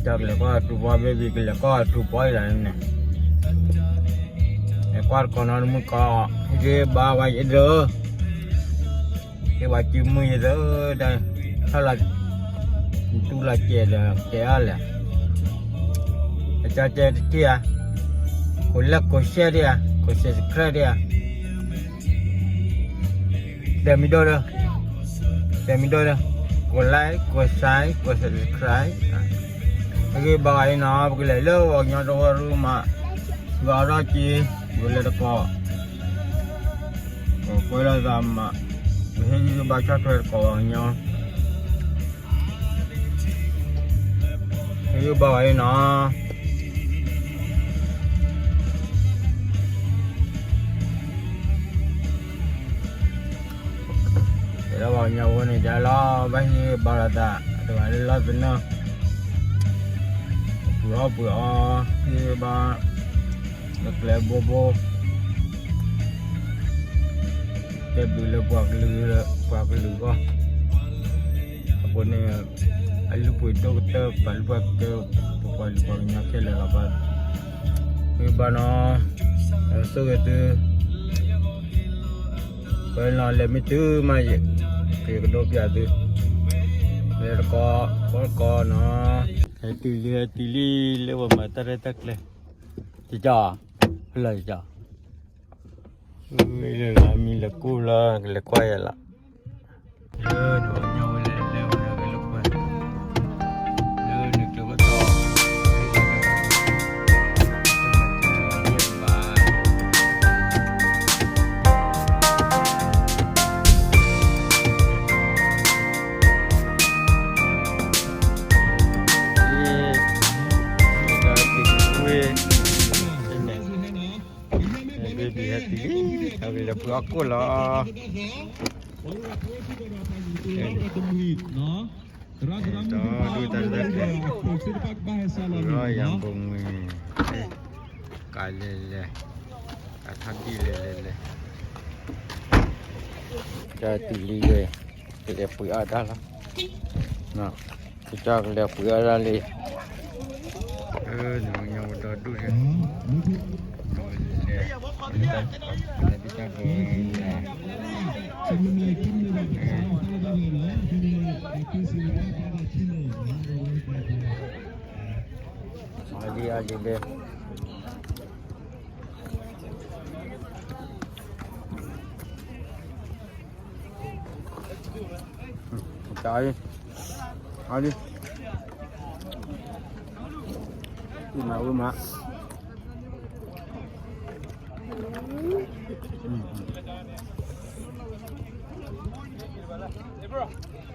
ကလဲၤကွၢ်ထူပီ baby ကလဲၤကွၢ်ထူပီအံၤလီၤန့ၣ်, လဲၤကွၢ်တကိးနီတမုၢ်ကီး, ဟ့ၣ်ဂံၢ်ဘါဝဲယဲဒၢ, ဟ့ၣ်ဝဲစုမုၢ်ယဲဒၢ, တၢ်ထီၣ်လီၤ, တူၢ်လီၤစဲးဒီးတဲအီၤလဲၣ်, အကၠီတဲတထံၣ်ဧါ, ကိးlikeကိးshareတ့ၢ်ဧါ, ကိးsubscribeတ့ၢ်ဧါ တဲမံၤဒိၣ်ဒီး, တဲမံၤဒိၣ်ဒီး, ကိးlikeကိးshareကိးsubscribe, ဟ့ၣ်ဂံၢ်ဘါအံၤနီၤ ပကလဲၤလၢပှၤကညီတဝၢရူၢ်မး, ပှၤအီထီၣ်က့ၤ, ပကလဲၤတကိး, ပကွဲလိာ်သးမး, ပဟ့ၣ်ဂံၢ်ဘါဆီၣ်ထွဲတကိးပှၤကညီ ဟ့ၣ်ဂံၢ်ဘါဝဲအံၤနီၤ. တဲလၢပှၤကညီဖိန့ၣ် ဒ်လီၤ ဘၣ်ဟ့ၣ်ဂံၢ်ဘါလိာ်သး တဂၤလၢလီၢ်သနၢၣ်, ပှ့ၤအီၣ်ပှ့ၤအီ ဟ့ၣ်ဂံၢ်ဘါ လၢကျဲဘိဘိ တဲဘျုးလၢပှၤကလုာ်, ပှၤကလုာ်အဂီၢ်, အဃိန့ၣ် အလုၢ်အပှ့ၤဒိၣ်ကတၢၢ် ပှၤလုၢ်ပှ့ၤကတၢၢ် ပပှၤလုၢ်ပှၤကညီခဲလၢာ်လီၤ. ဘၣ်ဂံၢ်ဘါနီၤ, ဆိၣ်ဂ့ၤသု, ပလီၤလဲၤမ့ၢ်တုၤမးယဲ, ကယကဒိပျးသု, လဲၤတကိး, ကီတကိးနီၤ, ဟဲတုၤလံ ဟဲတုၤလံ လၢပှၤမၤတၢ်ရဲၣ်တၢ်ကျဲၤ, ကၠီ, ဖဲလီၤကၠီ လၢလီၤမံလၢကူၣ်လီၤ ကလဲၤကွၢ်ယၤလီၤ, လၢနညီဝဲလဲၤလၢဝဲလၢကဲလၢကွၢ်, လၢနကျဲၤဝဲတီၤ, ဘ့ၣ်ဘံၣ်ဟဲတုၤလံ, အဝဲလဲၤပှ့ၤအီၣ်ကိၣ်လီၤ. ဒီးဒုၣ်ဒါတၢ်ရဲၣ်တၢ်ကျဲ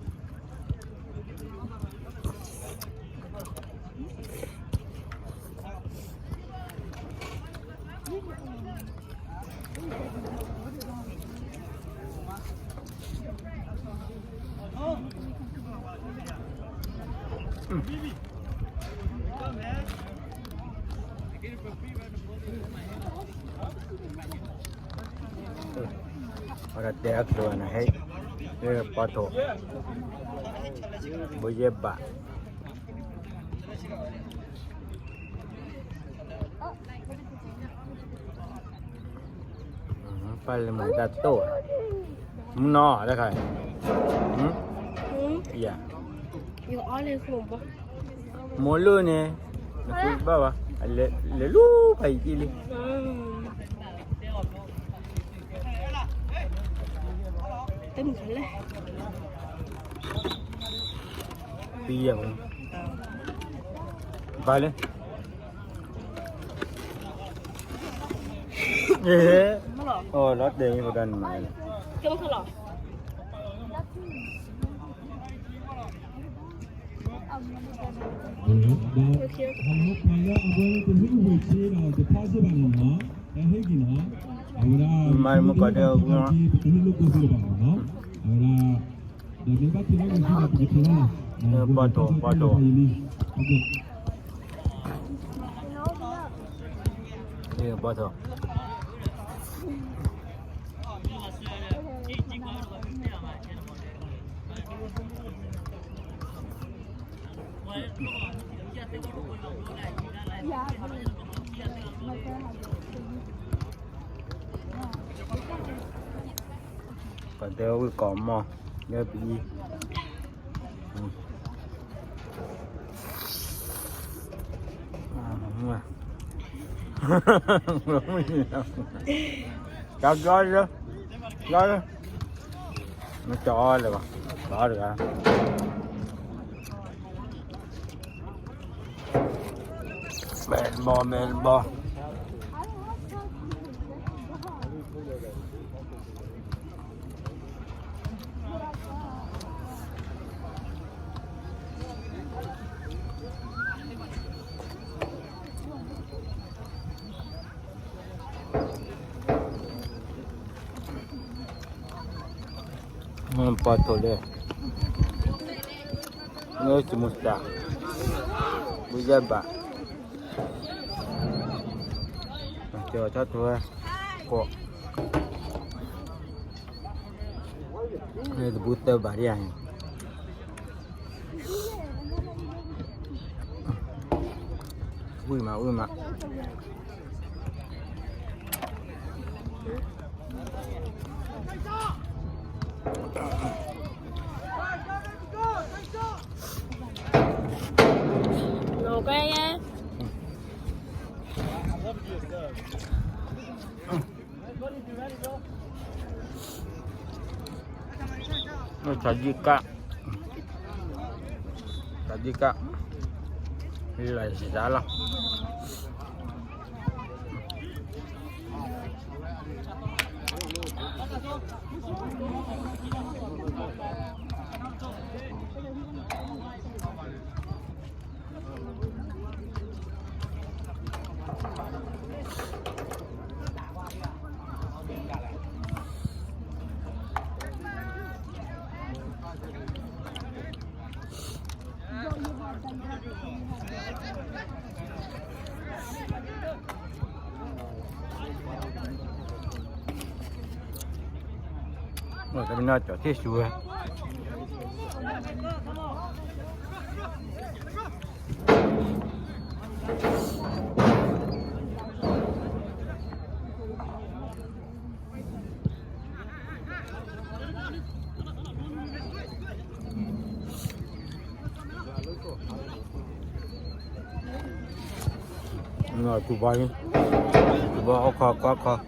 ၤ, လီၤယၤဘိမုၢ်, ကလဲၤလဲၤ, ကထီၣ်ဒံၣ်လဲၤလဲၤလဲၤ, ကတုၤလံ, ကလဲၤပှ့ၤအီၣ်တၢ်လီၤ. ကစၢ်ကလဲၤပှ့ၤအီၣ်ဒၣ်လံ, နညီဝဲဒီဒူၣ်, လဲၤ, လဲၤတၢ်က, အဒံအဒံဒံ တၢ်အံၤ, အဒံ, အံၤမၤဝဲမး, အဝဲဒၣ်တဲအကျိၤန့ၣ် ဟဲ, လၢပီထိၣ်, ဘိယဲၢ်ဘး ပၢ်လၢမၤတၢ်တိၢ်, မုၢ်နီၢ်တခါ, ယၤ, မိၢ်လၢန့ၣ်, နဃုဘၣ်ဘၣ်, လဲၤလူၤဖးယံာ်လံ, တမုၢ်လဲၣ်, ပယဲၢ်မုၢ်, ဘၣ်လၢ အလီၤတဲာ်မ့ၢ်ပကနမၤလဲၣ်, မၤမုၢ်ကီၢ်ဒဲး, အဝဲဒၣ်, ဘီၣ်ထိၣ်, ဘီၣ်ထိၣ်, ဘီၣ်ထိၣ်. ပှၤတဲဝံၣ်ကိးမီၢ် လၢပအံၤ ကဘျီလၢ ဘျီလၢ မကီလၢၤဘၣ် ဘျီတဂၤ မဲာ်ဘီ မဲာ်ဘီ မ့ၢ်ပှၤထိၣ်လဲၣ် လၢစမူစတာ ဘုယဘၣ် ကၠီၤထီၣ်ထီဝဲ ကိး လၢတဘူသၢဘၣ်ဒ်ယၤန့ၣ် ဝံၣ်မး ဝံၣ်မး ဆဒံကၣ် ဆဒံကၣ် လၢစဒါလီၤ တမ့ၢ်နီၢ်ကၠီၤထံၣ်ဆူဝဲ တူၢ်ဘီ, တူၢ်ဘီ အိၣ်ခိး ကွၢ်ခိး.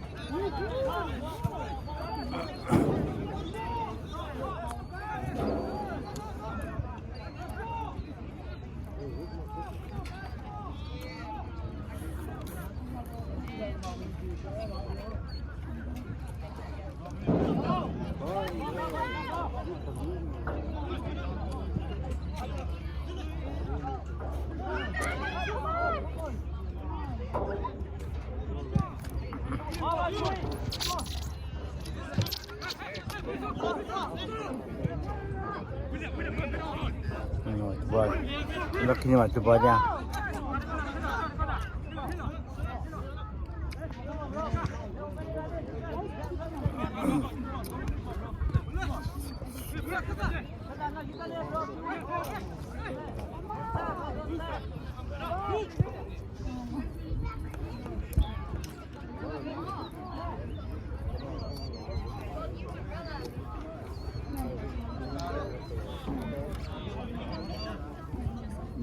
လၢခံန့ၣ်ဘၣ်တူၢ်ဘီဒၣ်.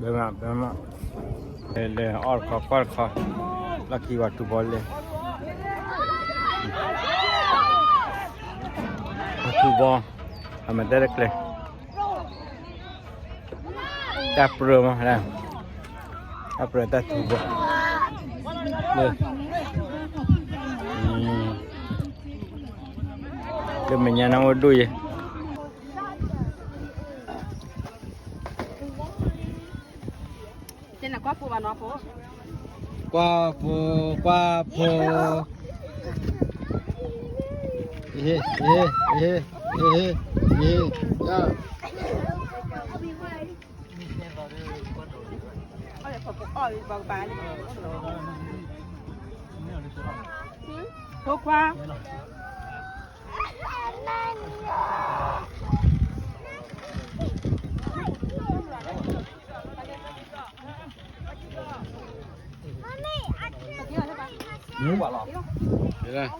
ဘဲမး ဘဲမး, လဲၤ လဲၤအီၣ်တခီ ကွၢ်တခီ, လီၢ်ခံဝဲတူၢ်ဘီလဲၣ်, တူၢ်ဘီ, အမၤတဲတကျဲ တၢ်ပြၢမး, တၢ်ပြၢတၢ်ထူဘီ, လၢ လၢမဲာ်ညါနၢ်အိၣ်ဒိၣ်ယဲ, ကွၢ်ဖိ ကွၢ်ဖိ, ဟ့ၣ် ဟ့ၣ် ဟ့ၣ် ဟ့ၣ်, ဖိခွါ. နဝဲလီၤ, ယဲဒၣ်,